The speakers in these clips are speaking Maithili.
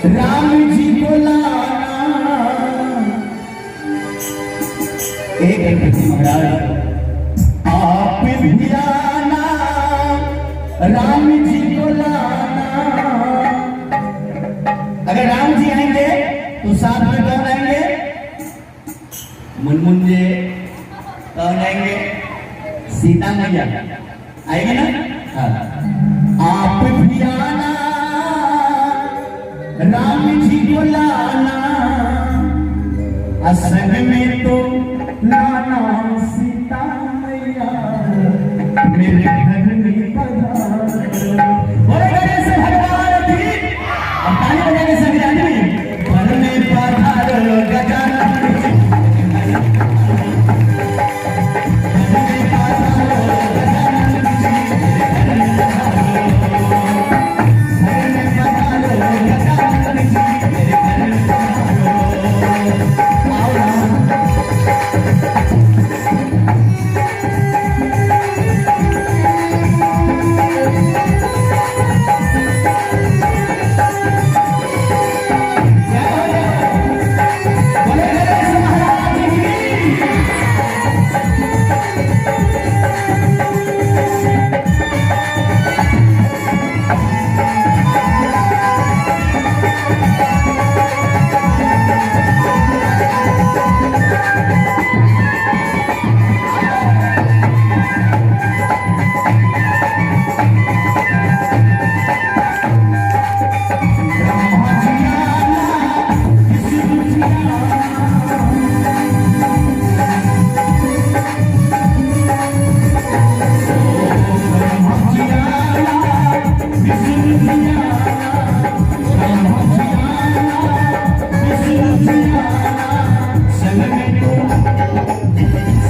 राम जी को लाना। एक गणपति महाराज आप भी आना, राम जी को लाना। अगर राम जी आएंगे तो साथ में कौन आएंगे? मुनमुन जी। कौन आएंगे? सीता मैया आएंगे ना? हाँ। आप भी आना, राम जी को लाना, असंग में तो लाना सीता मैया, मेरे घर में पधारो। बोले गणेश भगवान की। अब ताली बजाने सभी आदमी। घर में पधारो गजानन जी। घर में पधारो गजानन जी, मेरे घर में पधारो। घर में पधारो गजानन जी, मेरे घर में पधारो। आओ राम। जय हो, जय हो। बोले गणेश महाराज की। ब्रह्मा जी आना, विष्णु जी आना, ब्रह्मा जी आना, विष्णु जी आना, ब्रह्मा जी आना, विष्णु जी आना, संग में तू,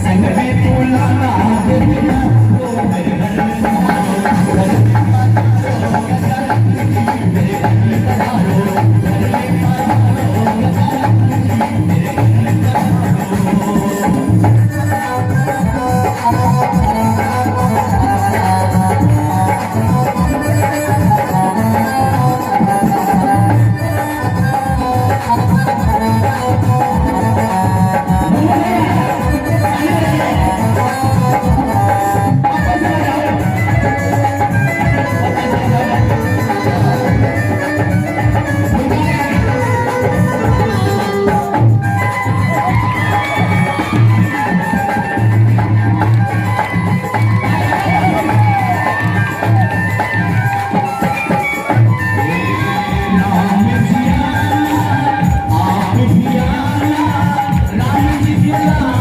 संग में तू लाना देविया, ओ मेरे घर में पधारो। घर में पधारो गजानन जी, मेरे घर में पधारो। घर में पधारो गजानन जी, मेरे घर में पधारो। राम जी आना, आप भी आना, राम जी को लाना।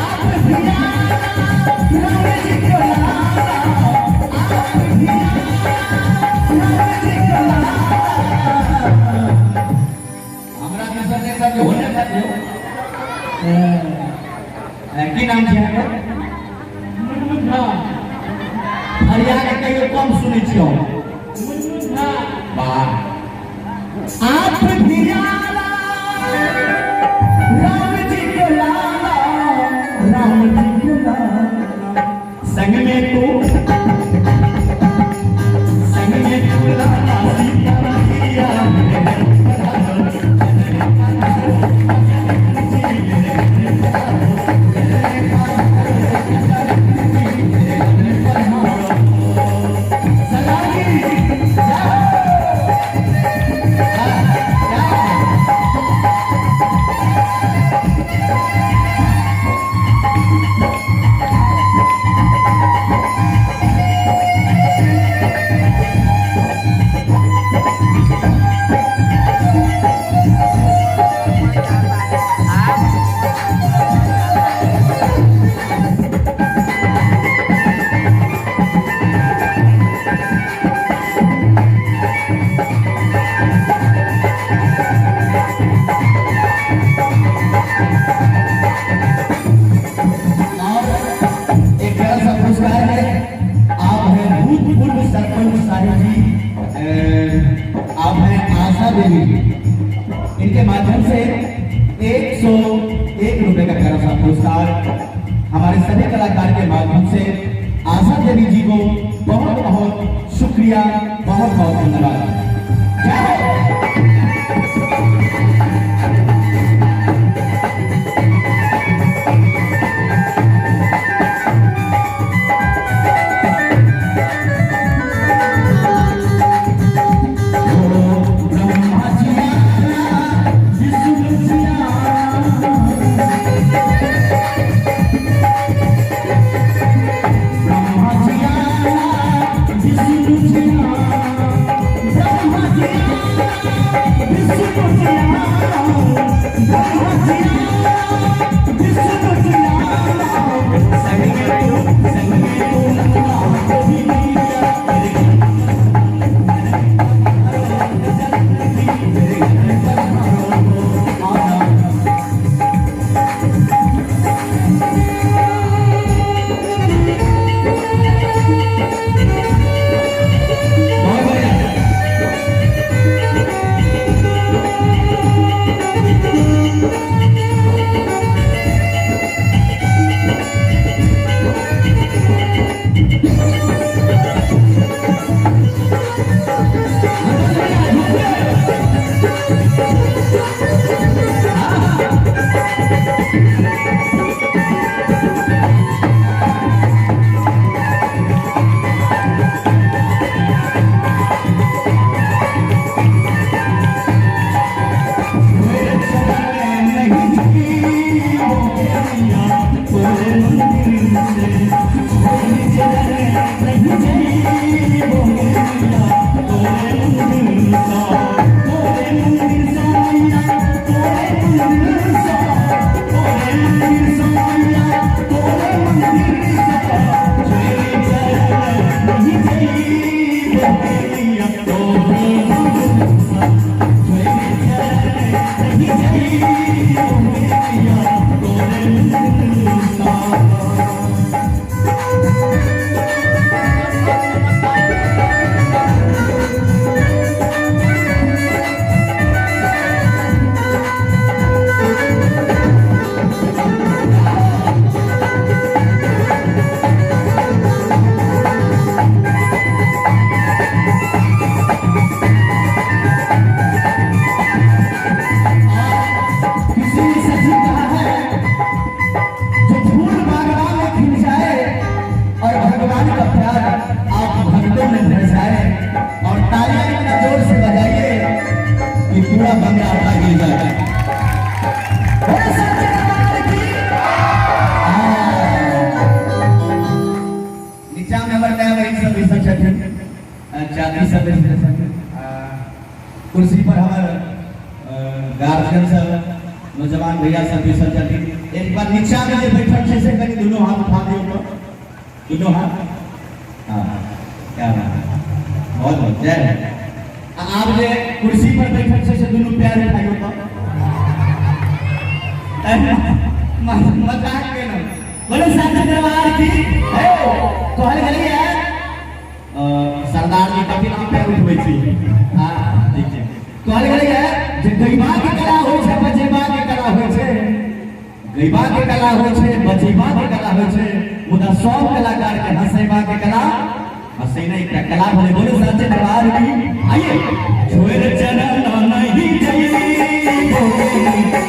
आप भी आना, राम जी को लाना, आप भी आना, राम जी को लाना। हमरा दिसन नहि साथी होने साथी हो। की नाम छै अहाँके? मुनमुन झा। हरिया के कहियो कम सुनै छियै हम। मुनमुन झा। वाह। आप भी आना, राम जी को लाना, राम जी को लाना, संग में तू, संग में तू लाना सीता मैया, मेरे घर पधारो। घर में पधारो गजानन जी, मेरे घर में पधारो। घर में पधारो गजानन जी, मेरे घर में पधारो। सलामी जय हो। हाँ, क्या बात है? और एक बड़ा सा पुरस्कार है। आप हैं भूतपूर्व सरपंच साहिब जी, आप हैं आशा देवी जी। इनके माध्यम से 101 रुपए का प्यारा सा पुरस्कार हमारे सभी कलाकार के माध्यम से। आशा देवी जी को बहुत बहुत शुक्रिया, बहुत बहुत धन्यवाद। जय हो। ब्रह्मा जी आला, विष्णु जी आला, ब्रह्मा जी आला, विष्णु जी आला, ब्रह्मा जी आला, विष्णु जी आला, ब्रह्मा जी आला, विष्णु जी आला, संग में तू नंदा भी मैया, मेरे घर पधारो आना। बहुत बढ़िया। मेरे चरण नहीं झुकी वो मैया तोरे मंदिर से, मेरे चरण नहीं झुकी वो मैया तोरे मंदिर सा, तोरे मंदिर सा मैया, तोरे मंदिर सा, तोरे मंदिर सा मैया, तोरे मंदिर सा, मेरे चरण नहीं झुकी वो मैया तोरे मंदिर सा, मेरे चरण नहीं झुकी वो मैया तोरे मंदिर सा। किसी ने सही कहा है, जो फूल बागवान में खिल जाए और भगवान का प्यार आप भक्तों में भर जाए, और तालियां इतना जोर से बजाइए कि पूरा बंगला आपका हिल जाए। बोलो सच्चे दरबार की। हाँ। नीचा में हमर नया बहिन सब बैसल छथिन, चाची सब बैसल छथिन, कुर्सी पर हमर गार्जियन सब, नौजवान भैया सब बैसल छथिन। एक बार नीचा में जे बैठल छै से कनि दुनू हाथ उठा दियौ तो, दुनू हाथ। हाँ, क्या बात है, बहुत बहुत जय हो। आ आब जे कुर्सी पर बैठल छै से दुनू पैर उठाइयो तो। मजाक केलहुँ। बोलो सच्चे दरबार की। हे, कहल गेलै है सरदार जी कथी नाम पैर उठबै छी? हाँ, ठीक छै। कहल गेलै है जे गैबा के कला होइ छै, बजेबा के कला होइ छै, गैबा के कला होइ छै, बजेबा के कला होइ छै, मुदा सब कलाकार के हंसेबा के कला, हंसेना एकटा कला भेलै। बोलो सच्चे दरबार की। आइए। छोड़ चरण नहीं जइबो, नहीं।